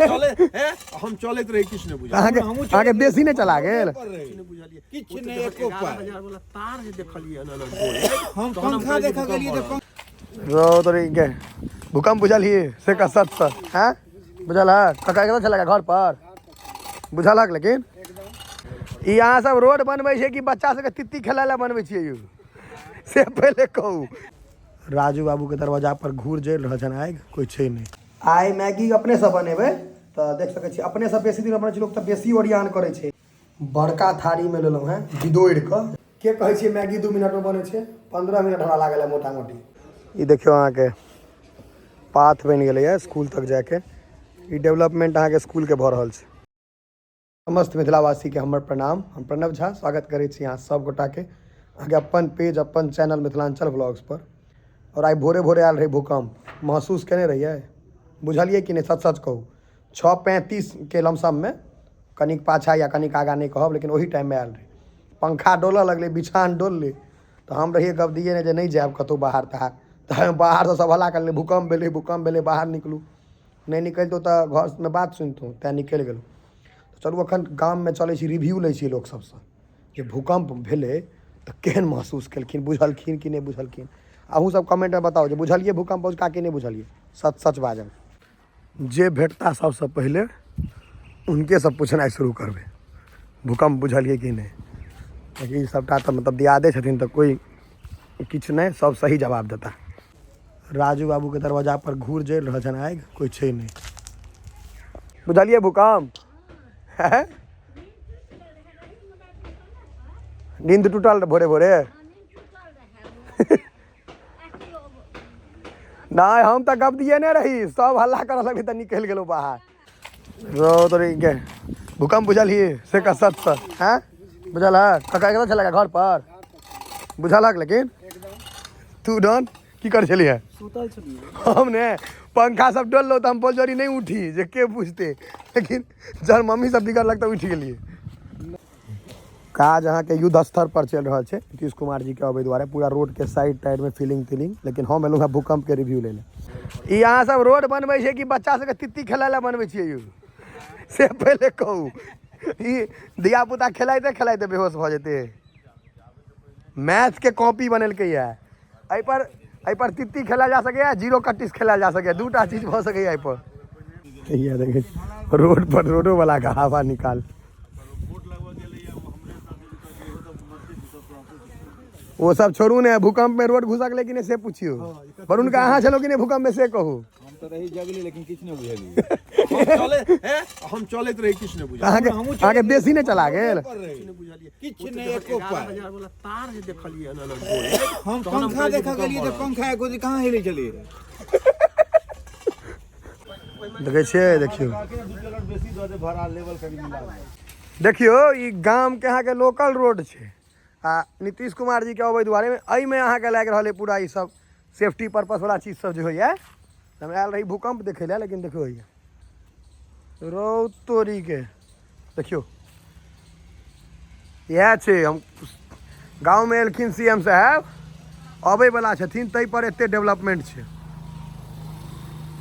चले हैं हम चलैत रही किछु नहि बुझल। अहाँके हमहूँ अहाँके बेसी नहि चला गेल। पर रही। किछु नहि बुझलियै। किछु ओ तऽ नहि, जखन एको 11 पाइ। हजार वाला तार जे देखलियै एना एना डोलैत, हम तहन पंखा कहलियै देखऽ गेलियै तऽ भूकंप पंखा रो तोरी के भूकंप बुझलही से का सच सच हैं बुझल है काका एकदम छलै घर पर बुझलक। लेकिन ई अहाँ सब रोड बनबै छै कि बच्चा सबके तित्ती खेलाय लए बनबै छियै यौ, से पहिले कहू। राजू बाबू के दरवाजा पर घूर जरि रहल छनि आगि, कोइ छै नहि। आइ मैगी अपनेसँ बनेबै तऽ देख सकै छी अपनेसँ बेसी दिन बनै छै लोक तऽ बेसी ओरियान करै छै। बड़का थारीमे लेलहुँ हेँ बिदोरि कऽ। के कहै छियै मैगी 2 मिनटमे बनै छै, 15 मिनट हमरा लागल है मोटा मोटी। ई देखियौ अहाँके पाथ बनि गेलैए स्कूल तक जाइके। ई डेवलपमेंट अहाँके स्कूलके भऽ रहल छै। समस्त मिथिलावासीके हमर प्रणाम। हम प्रणव झा स्वागत करै छी अहाँ सब गोटाके अहाँके अपन पेज अपन चैनल मिथिलाञ्चल व्लॉग्स पर। और आइ भोरे भोरे आयल रहै भूकंप, महसूस केने रहियै? बुझलियै कि नहि? सच सच कहू। 6:35 के लमसममे, कनिक पाछा या कनिक आगाँ नहि कहब, लेकिन ओही टाइममे आयल रहै। पंखा डोलऽ लगलै, बिछान डोललै, तऽ हम रहियै गबदिए नहि जे नहि जायब कतहु बाहर ताहर। तऽ बाहरसँ सब हल्ला करलै, भूकंप भेलै भूकंप भेलै, बाहर निकलू। नहि निकलितहुँ तऽ घरमे बात सुनितहुँ, तैँ निकलि गेलहुँ। तऽ चलू एखन गाममे चलै छी, रिव्यू लै छी लोक सबसँ जे भूकम्प भेलै तऽ केहन महसूस केलखिन, बुझलखिन कि नहि बुझलखिन। अहूँ सब कमेंटमे बताउ जे बुझलियै भूकम्प अजुका कि नहि बुझलियै। सच सच बाजब। जे भेटता सबसँ पहिले हुनकेसँ पूछनाइ शुरू करबै, भूकम्प बुझलियै कि नहि। कियाकि सबटा तऽ मतलब दियादे छथिन तऽ कोइ किछु नहि, सब सही जवाब देता। राजू बाबूके दरवाजा पर घूर जरि रहल छनि आगि, कोइ छै नहि। बुझलियै भूकम्प? नींद टूटल भोरे भोरे? नहि, हम तऽ गप दिए नहि रही, सब हल्ला करऽ लगलै तऽ निकलि गेलहुँ बाहर। रो तोरी के भूकंप बुझलही से का सच सच हैं बुझल है? काका एकदम छलै घर पर बुझलक। लेकिन तू डन की करै छलियै? सुतल छलियै हम ने। पंखा सब डोललो तऽ हम बोलजोरी नहि उठी जे के पूछते, लेकिन जहन मम्मी सब बिगड़लक तऽ उठि गेलियै। काज अहाँके युद्ध स्तर पर चलि रहल छै नीतीश कुमार जी के अबै दुआरे, पूरा रोड के साइड टाइड में फिलिंग तिलिंग। लेकिन हम एलहुँ हँ भूकंप के रिव्यू लै लए। ई अहाँ सब रोड बनबै छै कि बच्चा सबके तित्ती खेलाय लए बनबै छियै यौ, से पहिले कहू। ई धिया पुता खेलाइते खेलाइते बेहोश भऽ जेतै। मैथ के कॉपी बनेलकै ये, एहिपर एहिपर तित्ती खेलायल जा सकैए, जीरो कट्टिस खेलायल जा सकैए, दूटा चीज भऽ सकैए एहिपर। इएह देखै रोड पर रोडो वाला के हवा निकाल। ओ सब छोड़ू ने, भूकंप में रोड घुसकलै कि नहि से पुछियौ। वरुण का अहाँ छलहुँ कि नहि भूकंप में से कहू। हम तऽ रही जगली, लेकिन किछु नहि बुझलियै। हम चले हैं हम चलैत रही किछु नहि बुझल। अहाँके अहाँके बेसी नहि चला गेल? पर रही। किछु नहि बुझलियै। किछु ओ तऽ नहि, जखन एको 11 पाइ। हजार वाला तार जे देखलियै एना एना डोलैत, हम तहन पंखा कहलियै देखऽ भूकंप गेलियै तऽ भऽ रहल। पंखा एको कहाँ हिलै छलै। देखै छियै, देखियौ देखियौ, ई गामके अहाँके लोकल रोड छै आ नीतीश कुमार जीके अबै दुआरे एहिमे अहाँके लागि रहल अइ पूरा ई सब सेफ्टी पर्पस वाला चीज सब जे होइए। हम आयल रही भूकंप देखै लए, लेकिन देखियौ होइए रौ तोरीके। देखियौ इएह छै, हम गाँवमे एलखिन सी एम साहेब, अबै वला छथिन, ताहि पर एते डेवलपमेंट छै।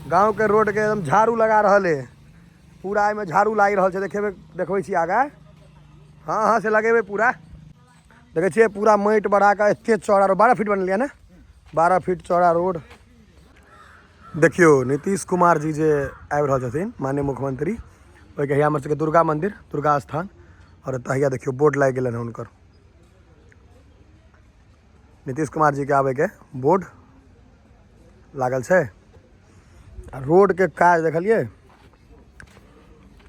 गाँवके रोडके एकदम झाड़ू लगा रहल है, पूरा एहिमे झाड़ू लागि रहल छै। देखेबै, देखबै छी आगाँ। हँ हँ, से लगेबै पूरा। देखै छियै पूरा माटि बढ़ा कऽ एते चौड़ा रोड, 12 फीट बनलियै ने, 12 फीट चौड़ा रोड। देखियौ नीतीश कुमार जी जे आबि रहल छथिन माननीय मुख्यमंत्री, ओहिके हैया हमर सबके दुर्गा मंदिर, दुर्गा स्थान, और एतऽ हैया देखियौ बोर्ड लागि गेलनि हँ हुनकर, नीतीश कुमार जी के आबैके बोर्ड लागल छै। आ रोडके काज देखलियै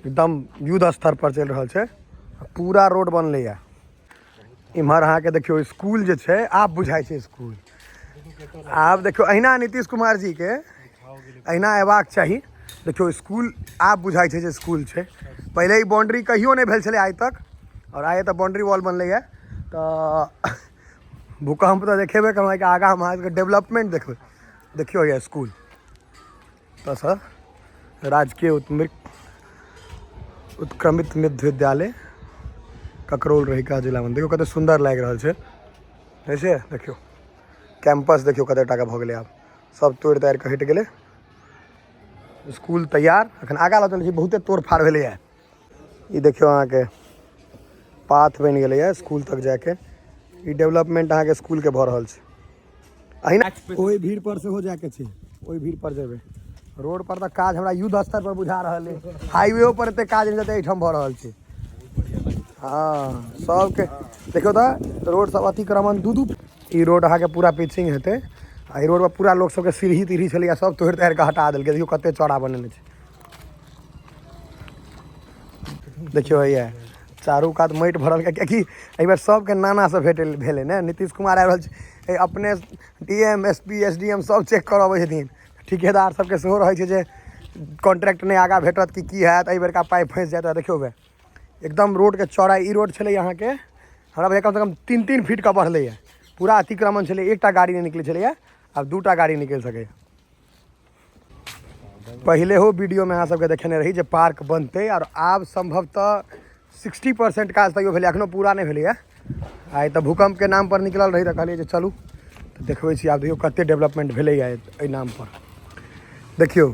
एकदम युद्ध स्तर पर चलि रहल छै, पूरा रोड बनलैया। इम्हर अहाँके देखियौ स्कूल जे छै, आब बुझाइ छै स्कूल। आब देखियौ अहिना नीतीश कुमार जी के अहिना अयबाक चाही। देखियौ स्कूल आब बुझाइ छै जे स्कूल छै। पहिले ई बाउंड्री कहियो नहि भेल छलै आइ तक, और आइ एतऽ बाउंड्री वॉल बनलैया। तऽ भूकम्प तऽ देखेबे करबै, एहिके आगाँ हम अहाँके डेवलपमेंट देखबै। देखियौ ये स्कूल तऽ सर राजकीय उत्क्रमित मध्य विद्यालय ककरौल रहिका जिलामे। देखियौ कते सुन्दर लागि रहल छै। ऐसे देखियौ कैंपस, देखियौ कते टाका भऽ गेलै। आब सब तोड़ि ताड़ि कऽ हटि गेलै। स्कूल तैयार। अखन आगाँ लऽ चलै छी, बहुते तोड़ फाड़ भेलैए। ई देखियौ अहाँके पाथ बनि गेलैए स्कूल तक जायके। ई डेवलपमेंट अहाँके स्कूलके भऽ रहल छै। अहिना ओहि भीड़ पर सेहो जायके छै, ओहि भीड़ पर जेबै। रोड पर तऽ काज हमरा युद्ध स्तर पर बुझा रहल अइ। हाईवे पर एते काज नहि जते एहिठाम भऽ रहल छै। हँ, सबके देखियौ तऽ रोड सब अतिक्रमण दू दू। ई रोड अहाँके पूरा पिचिंग हेतै आ ई रोड पर पूरा लोक सबके सीढ़ी तीढ़ी छलैया सब तोड़ि ताड़ि कऽ हटा देलकै। देखियौ कते चौड़ा बनेने छै। देखियौ हैया चारू कात माटि भरल छै, कियाकि एहि बेर सबके नाना से भेट भेलै ने। नीतीश कुमार आबि रहल छै, ए अपने D M S P S D M सब चेक करऽ अबै छथिन। ठिकेदार सबके सेहो रहै छै जे कॉन्ट्रैक्ट नहि आगाँ भेटत कि की हैत, एहि बेरका पाइ फँसि जायत। देखियौ बे एकदम रोडके चौड़ाइ, ई रोड छलै अहाँके हमरा बुझाइए कमसँ कम 3-3 फीटके बढ़लैए। पूरा अतिक्रमण छलै, एकटा गाड़ी नहि निकलै छलैए, आब 2टा गाड़ी निकलि सकैए। पहिले हो वीडियोमे अहाँ सबके देखेने रही जे पार्क बनतै, आओर आब सम्भवतः 60% काज तैयो भेलै, एखनो पूरा नहि भेलैए। आइ तऽ भूकम्पके नाम पर निकलल रही तऽ कहलियै जे चलू तऽ देखबै छी। आब देखियौ कते डेवलपमेंट भेलैए एहि नाम पर। देखियौ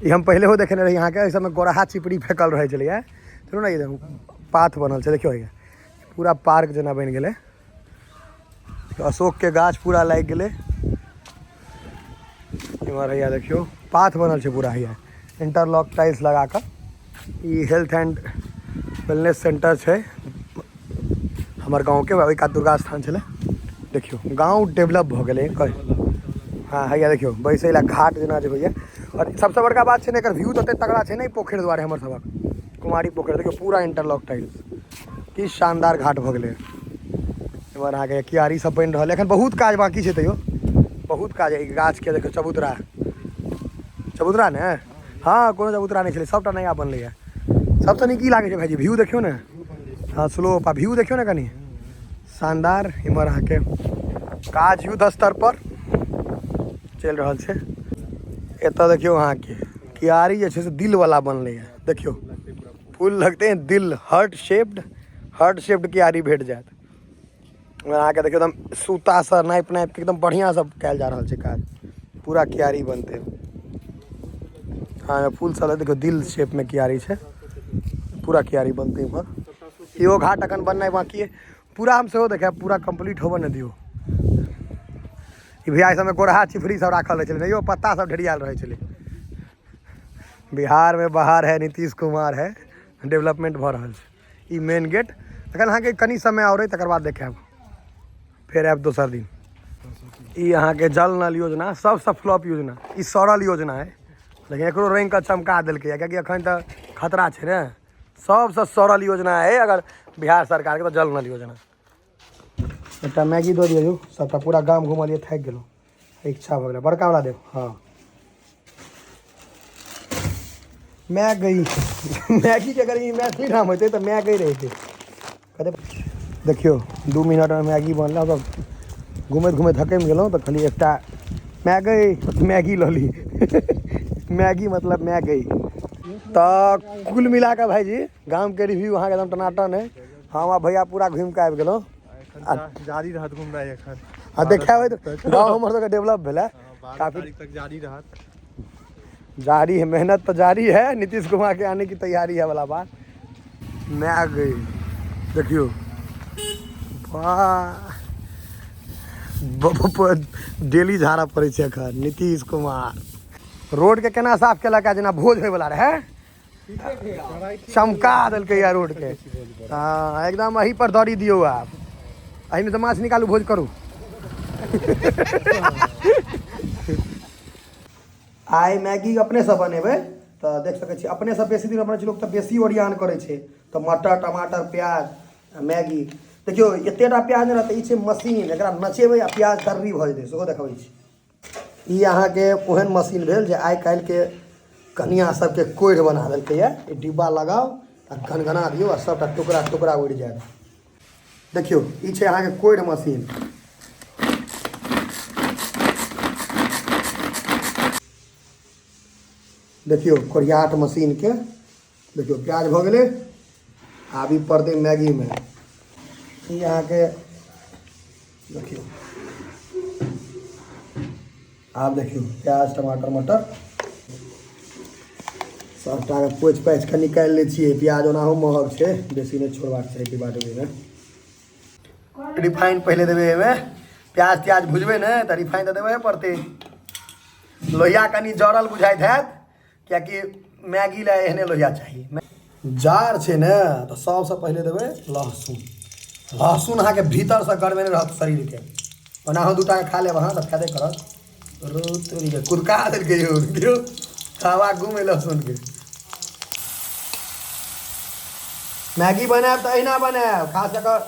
ई हम पहिले हो देखेने रही अहाँके, एहि सबमे गोरहा चिपड़ी फेकल रहै छलैए। चलू ने, ई पाथ बनल छै, देखियौ पूरा पार्क जेना बनि गेलै। अशोकके गाछ पूरा लागि गेलै। इम्हर हैया देखियौ पाथ बनल छै पूरा, हैया इंटरलॉक टाइल्स लगा कऽ। ई हेल्थ एंड वेलनेस सेंटर छै हमर गाँवके, ओहि कात दुर्गा स्थान छलै। देखियौ गाँव डेवलप भऽ गेलै। हँ हैया देखियौ बैसै लए घाट जेना जे होइए। आओर सबसँ बड़का बात छै ने, एकर व्यू तऽ एते तगड़ा छै ने पोखरि दुआरे, हमर सबक कुमारी पोखरि। देखियौ पूरा इंटरलॉक टाइल्स, की शानदार घाट भऽ गेलै। एम्हर अहाँके क्यारी सब बनि रहल है, एखन बहुत काज बाँकी छै, तैयो बहुत काज है। गाछके देखियौ चबूतरा, चबूतरा ने, हँ कोनो चबूतरा नहि छलै, सबटा नया बनलैए। सबसँ नीक ई लागै छै भाइजी व्यू देखियौ ने, हँ स्लोप आ व्यू देखियौ ने कनि शानदार। इम्हर अहाँके काज युद्ध स्तर पर चलि रहल छै। एतऽ देखियौ अहाँके क्यारी जे छै से दिलवला बनलैए। देखियौ फूल लगते हैं दिल, हार्ट शेप्ड, हार्ट शेप्ड क्यारी भेट जायत अहाँके। देखियौ एकदम सूतासँ नापि नापि के एकदम बढ़िआँसँ कयल जा रहल छै काज, पूरा क्यारी बनतै। हँ फूल सब देखियौ दिल शेपमे क्यारी छै, पूरा क्यारी बनतै। इम्हर इहो घाट अखन बननाइ बाँकी अइ पूरा, हम सेहो देखायब, पूरा कम्प्लीट होबऽ नहि दियौ। ई भैया सबमे गोरहा चिफरी सब राखल रहै छलै, इहो पत्ता सब ढेरियाल रहै छलै। बिहार में बाहर है नीतीश कुमार है, डेवलपमेंट भऽ रहल छै। ई मेन गेट अखन अहाँके कनि समय आओर अइ, तकर बाद देखायब, फेर आयब दोसर दिन। ई अहाँके जल नल योजना सबसँ फ्लॉप योजना, ई सड़ल योजना है, लेकिन एकरो रंगि कऽ चमका देलकै, कियाकि अखन तऽ खतरा छै ने। सबसँ सड़ल योजना है अगर बिहार सरकारके तऽ जल नल योजना। एकटा मैगी दऽ दियौ, सबटा पूरा गाम घुमलियै थाकि गेलहुँ, इच्छा भऽ गेलै। बड़का वाला देब। हँ मैगी, मैगीके अगर ई मैथिली नाम होइतै तऽ मैगी रहितै। कते देखियौ 2 मिनटमे मैगी बनल। तऽ घुमैत घुमैत हकमि गेलहुँ तऽ खाली एकटा मैगी मैगी लऽ ली, मैगी मतलब मैगी। तऽ कुल मिला कऽ भाइजी गामके रिव्यू अहाँके एकदम टनाटन अइ। हम आ भैया पूरा घुमि कऽ आबि गेलहुँ। जारी रहत घुमनाइ एखन आ देखाबै तऽ गाँव हमर सबके डेवलप भेलै काफी तक जारी रहत, जारी है मेहनत तो जारी है, नीतीश कुमार के आने की तैयारी है वाला बात। मैं गई देखियो वाह, डेली झाड़ा पड़ै छै एखन। नीतीश कुमार रोड के केना साफ केलक, जेना भोज होयवला रहै, चमका देलकै या रोड के। हाँ एकदम एही पर दौड़ी दियौ, आब एहिमे से माछ निकालू, भोज करू। आइ मैगी अपनेसँ बनेबै तऽ देख सकै छी अपनेसँ बेसी दिन बनै छै लोक तऽ बेसी ओरियान करै छै। तऽ मटर टमाटर प्याज आ मैगी, देखियौ एतेटा प्याज नहि रहतै, ई छै मशीन, एकरा नचेबै आ प्याज तर्री भऽ जेतै, सेहो देखबै छी। ई अहाँके ओहन मशीन भेल जे आइ काल्हिके कनिया सबके कोढ़ि बना देलकैए। ई डिब्बा लगाउ आ गनगना दियौ आ सबटा टुकड़ा टुकड़ा उड़ि जायत। देखियौ ई छै अहाँके कोढ़ि मशीन। देखियौ कोरियाट मशीनके, देखियौ प्याज भऽ गेलै, आब ई पड़तै मैगीमे। ई अहाँके देखियौ, आब देखियौ प्याज टमाटर मटर। सभटाके पोछि पाछि कऽ निकालि लै छियै। प्याज ओनाहो महग छै, बेसी नहि छोड़बाक चाही डिब्बा डुब्बीमे। रिफाइन पहिले देबै एहिमे, प्याज त्याज भुजबै ने तऽ रिफाइन तऽ देबहे पड़तै। लोहिया कनि जरल बुझाइत हैत, किएकि मैगी लए एहने लोहिया चाही। जार छै ने, तऽ सबसँ पहिले देबै लहसुन। लहसुन अहाँके भीतरसँ गरमेने रहत शरीरके। ओनाहो दूटाके खा लेब अहाँ तऽ फायदे करत। रौ तोरीके, कुदका देलकै यौ, देखियौ हवा घूमे लहसुनके। मैगी बनायब तऽ अहिना बनायब, खास कऽ कऽ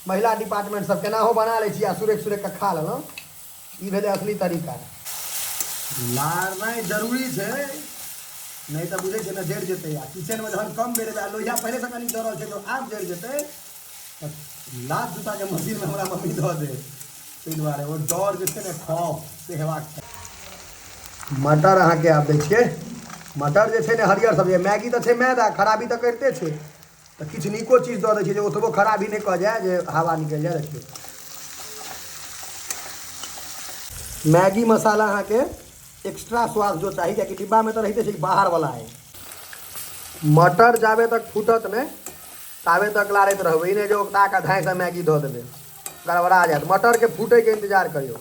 महिला डिपार्टमेंट सब केनाहो बना लै छी आ सुरेक सुरेक कऽ खा लेलहुँ। ई भेलै असली तरीका। लारनाइ जरूरी छै, नहि तऽ बुझै छै ने जरि जेतै। आ किचनमे जहन कम बेर एबै आ लोहिया पहिलेसँ कनि जरल छै तऽ आब जरि जेतै तऽ लात जूताके मशीनमे हमरा मम्मी दऽ दे। ताहि दुआरे ओ डर जे छै ने, खौफ से हेबाक चाही। मटर अहाँके आब दै छियै। मटर जे छै ने हरियर सब्जी, मैगी तऽ छै मैदा, खराबी तऽ करिते छै, तऽ किछु नीको चीज दऽ दै छियै जे ओतबो खराबी नहि कऽ जाय जे हवा निकलि जाय। देखियौ, मैगी मसाला अहाँके एक्स्ट्रा स्वाद जो चाही, कियाकि डिब्बामे तऽ रहिते छै बाहरवला है। मटर जाबे तक फूटत नहि ताबे तक लारैत रहबै। ई नहि जे ओकरा कऽ धाँइसँ मैगी धऽ देबै, गड़बड़ा जायत। मटरके फूटैके इन्तजार करियौ।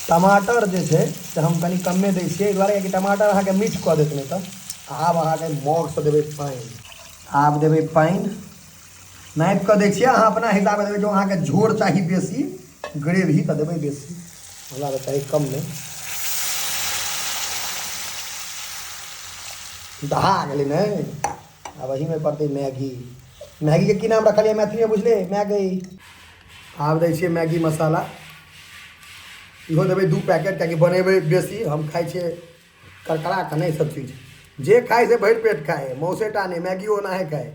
टमाटर जे छै से हम कनि कमे दै छियै, एहि दुआरे कि टमाटर अहाँके मीठ कऽ देत नहि तऽ। आब अहाँके मगसँ देबै पानि। आब देबै पानि, नापि कऽ दै छियै। अहाँ अपना हिसाबे देबै। जो अहाँके झोर चाही बेसी ग्रेवी तऽ देबै बेसी, हमरा तऽ चाही कम। नहि दहा गेलै ने। आब एहिमे पड़तै मैगी। मैगीके की नाम रखलियै मैथिलीमे बुझलियै? मैगी। आब दै छियै मैगी मसाला, इहो देबै 2 पैकेट, कियाकि बनेबै बेसी। हम खाइ छियै करकरा कऽ नहि सब चीज। जे खाइ से भरि पेट खाइ, मौसे टा नहि, मैगियो ओनाहे खाइ।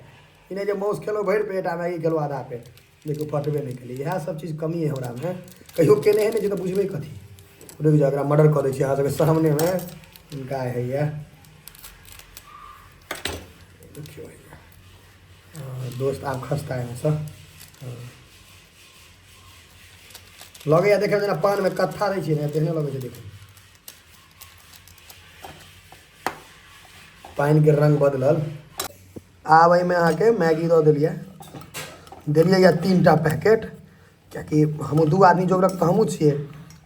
ई नहि जे मौस खेलहुँ भरि पेट आ मैगी खेलहुँ आधा पेट। देखियौ, फटबे नहि केलै। इएह सब चीज कमी अइ हमरामे, कहियो केने नहि छै तऽ बुझबै कथी? रुकि जाउ, एकरा मर्डर कऽ दै छी अहाँ सबके सामनेमे। हिनका होइए, देखियौ होइए दोस्त, आब खसता एहिमेसँ। लगैए देखैमे जेना पानमे कत्था दै छियै ने, तेहने लगै छै देखैमे। पानिके रंग बदलल। आब एहिमे अहाँके मैगी दऽ देलियै। देलियै यऽ 3टा पैकेट, कियाकि हमहूँ 2 आदमी जोगरक तऽ हमहूँ छियै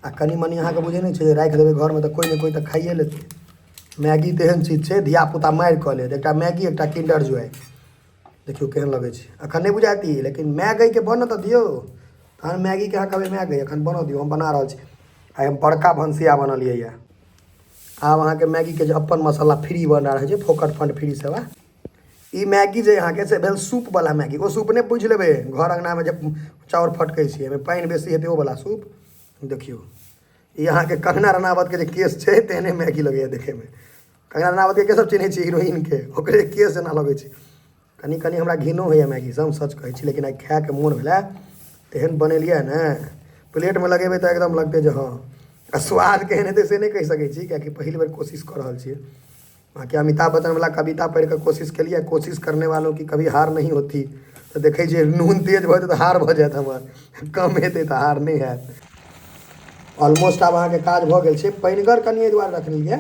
आ कनि मनि अहाँके बुझै नहि छै, राखि देबै घरमे तऽ कोइ ने कोइ तऽ खाइए लेतै। मैगी तेहन चीज छै, धियापुता मारि कऽ लेत। एकटा मैगी, एकटा किंडर जॉय। देखियौ केहन लगै छै। एखन नहि बुझायत ई, लेकिन मैगीके बनऽ तऽ दियौ, तहन मैगीके अहाँ कहबै मैगी। एखन बनऽ दियौ, हम बना रहल छी। आइ हम बड़का भनसिया बनलियै यऽ। आब अहाँके मैगीके जे अपन मसाला फ्री बना रहल छै, फोकट फंड फ्री सेवा। ई मैगी जे अहाँके से भेल सूपवला मैगी। ओ सूप नहि बुझि लेबै, घर अङ्गनामे जे चाउर फटकै छियै, ओहिमे पानि बेसी हेतै, ओ वला सूप। देखियौ, ई अहाँके कंगना रनावतके जे केस छै तेहने मैगी लगैए देखैमे। कंगना रनावतके के सब चिन्है छियै? हीरोइनके, ओकरे केस जेना लगै छै। कनि कनि हमरा घिनो होइए मैगीसँ, हम सच कहै छी, लेकिन आइ खायके मोन भेलै, तेहन बनेलियै ने, प्लेटमे लगेबै तऽ एकदम लगतै जे हँ। आ स्वाद केहन हेतै से नहि कहि सकै छी, कियाकि पहिल बेर कोशिश कऽ रहल छियै। बाँकी अमिताभ बच्चनवला कविता पढ़ि कऽ कोशिश केलियै, कोशिश करने वालों की कभी हार नहीं होती। तऽ देखै छियै, नून तेज भऽ जेतै तऽ हार भऽ जायत हमर, कम हेतै तऽ हार नहि हैत। ऑलमोस्ट आब अहाँके काज भऽ गेल छै। पानिगर कनि एहि दुआरे रखलियै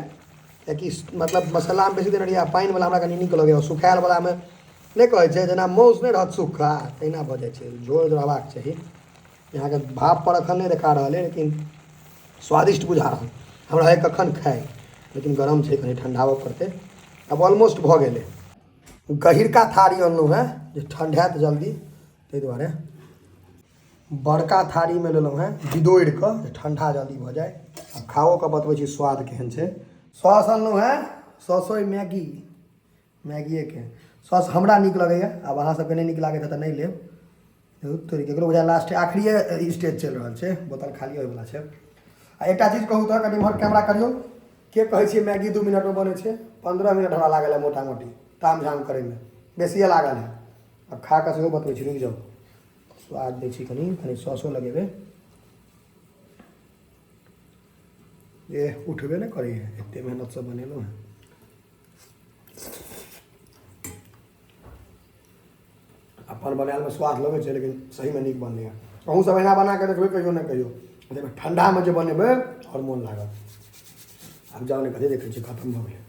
कियाकि मतलब मसालामे बेसी देने रहियै आ पानिवला हमरा कनि नीक लगैए। सुखायलवलामे नहि कहै छै, जेना मासु नहि रहत सूखा, तहिना भऽ जाइ छै। झोर रहबाक चाही। अहाँके भाप पर एखन नहि देखा रहल अइ, लेकिन स्वादिष्ट बुझा रहल हमरा है कखन खाइ, लेकिन गरम छै, कनि ठण्डाबऽ पड़तै। आब ऑलमोस्ट भऽ गेलै। गहिरका थारी अनलहुँ हेँ जे ठण्डायत जल्दी, ताहि दुआरे बड़का थारीमे लेलहुँ हेँ बिदोड़ि कऽ जे ठण्डा जल्दी भऽ जाय। आब खाओ कऽ बतबै छी स्वाद केहन छै। सॉस अनलहुँ हेँ, सॉसो मैगी, मैगिएके सॉस हमरा नीक लगैए। आब अहाँ सबके नहि नीक लागैत तऽ नहि लेब। तोरी, केकरो बुझाय लास्ट आखिरिये स्टेज चलि रहल छै, बोतल खाली होइवला छै। आ एकटा चीज कहू तऽ, कनि इम्हर कैमरा करियौ, के कहै छियै मैगी 2 मिनटमे बनै छै? 15 मिनट हमरा लागल है मोटा मोटी ताम झाम करैमे, बेसिए लागल है। आब खा कऽ सेहो बतबै छी, रुकि जाउ। स्वाद दै छी, कनि कनि सॉसो लगेबै। ए उठबे नहि करैए, एते मेहनतसँ बनेलहुँ हेँ। अपन बनायलमे स्वाद लगै छै, लेकिन सहीमे नीक बनलैए। अहूँ सब एना बना कऽ देखबै कहियो ने कहियो। देखबै, ठण्डामे जे बनेबै आओर मोन लागत। आब जाउ ने, कथी देखै छी? खतम भऽ गेलै।